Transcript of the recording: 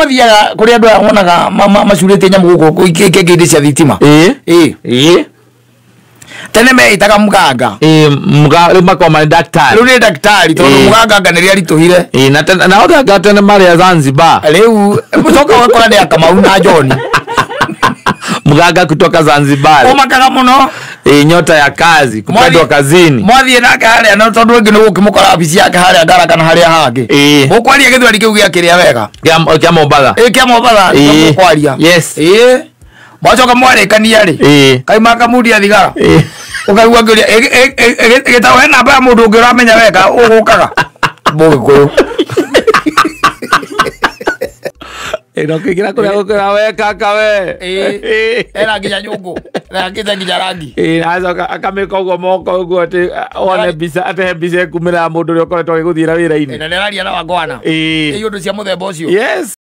Mathiaga kũrĩ andũ aya wonaga macurĩtie nyamũ gũkũ ikenge-inĩ cia thitima. Ĩĩ. Ĩĩ. Ĩĩ. Tene meĩtaga mganga. Ĩĩ, rĩu makoragwo marĩ daktari. Rĩu nĩ daktari tondũ Ĩĩ. mũganga anga nĩrĩa aritũhire. Ĩĩ, na tene na othe anga tene marĩ a Zanzibar. Rĩu mũcoka ũgakora nĩ akamau na John. Mganga kutoka Zanzibar. Ũmakaga mũno. Ĩĩ, nyota ya kazi, kupendwa kazini. Mwathiĩ nake harĩa na tondũ rĩngĩ nĩ gũkĩmũkora wabici yake harĩa Ngara kana harĩa hangĩ. Ĩĩ. Mũkwaria gĩthweri kĩu gĩa kĩrĩa wega. Kĩa Mombatha. Ĩĩ, kĩa Mombatha nĩkĩo Ĩĩ. mũkwaria. Yes. Ĩĩ. Mwacoka mwarĩkania rĩ. Ĩĩ. Kaima akamundia thigara. Ĩĩ. Ũkaigua ngĩũria ĩgĩtagwo he namba ya mũndũ ũngĩ ũramenya wega ũgũkaga. Mũgĩkũyũ. Ĩĩ, na ũkĩingĩra kũrĩa gũkwĩra we kaka we. Ĩĩ. Ena nginya nyũngũ. Na akĩte nginya rangi. Ĩĩ, na acoka akamĩka ũguo moko ũguo atĩ one mbica atĩ he mbica ĩkumĩra ya mũndũ ũrĩa ũkoretwo agĩgũthiĩra wĩra-inĩ. Na nĩ araria na wangwana. Ĩĩ. Ĩ ũndũ cia mũthemba ũcio. Yes.